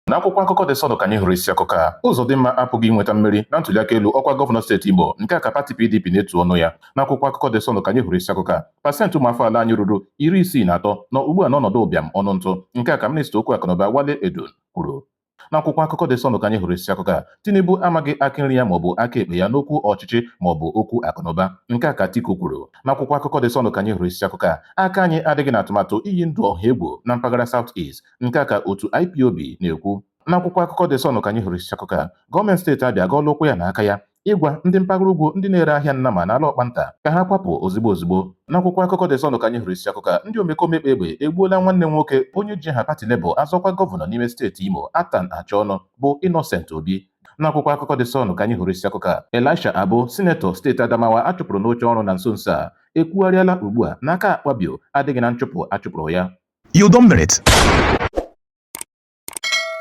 N'akwụkwọ akụkọ The Sun ka anyị hụrụ isi akụkọ a: Uzodimma apụghị inweta mmeri na ntuliaka elu ọkwa gọvanọ steeti Imo. Nke a ka pati PDP na-etu ọnụ ya. N'akwụkwọ akụkọ The Sun ka anyị hụrụ isi akụkọ a: Pasentị ụmụafọ ala anyị ruru 63 nọ ugbu a n'ọnọdụ ụbịam ọnụ ntụ. Nke a ka minista okwu akụnụba Wale Edun kwuru. N'akwụkwọ akụkọ The Sun ka anyị hụrụ isi akụkọ a: Tinubu amaghị aka nri ya maọbụ aka ekpe ya n'okwu ọchịchị maọbụ okwu akụnụba. Nke a ka Atiku kwuru. N'akwụkwọ akụkọ The Sun ka anyị hụrụ isi akụkọ a: Aka anyị adịghị n'atụmatụ iyi ndụ ọha egwu na mpaghara South East. Nke a ka otu IPOB na-ekwu. N'akwụkwọ akụkọ The Sun ka anyị hụrụ isi akụkọ a: Gọọmenti steeti Abịa agọọla ụkwụ ya na aka ya ịgwa ndị mpaghara ugwu ndị na-ere ahịa nnama n'ala Ọkpanta ka ha kwapụ ozigbo ozigbo. N'akwụkwọ akụkọ The Sun ka anyị hụrụ isi akụkọ a: Ndị omekome ekpe egbe egbuola nwanne m nwoke onye ji aha pati Labour azọkwa gọvanọ n'ime steeti Imo, Athan Achonu, bụ Innocent Obi. N'akwụkwọ akụkọ The Sun ka anyị hụrụ isi akụkọ a: Elisha Abbo, sinetọ steeti Adamawa achụpụrụ n'oche ọrụ na nso nso a, ekwugharịala ugbu a n'aka Akpabio adịghị na nchụpụ achụpụrụ ya. You don merit.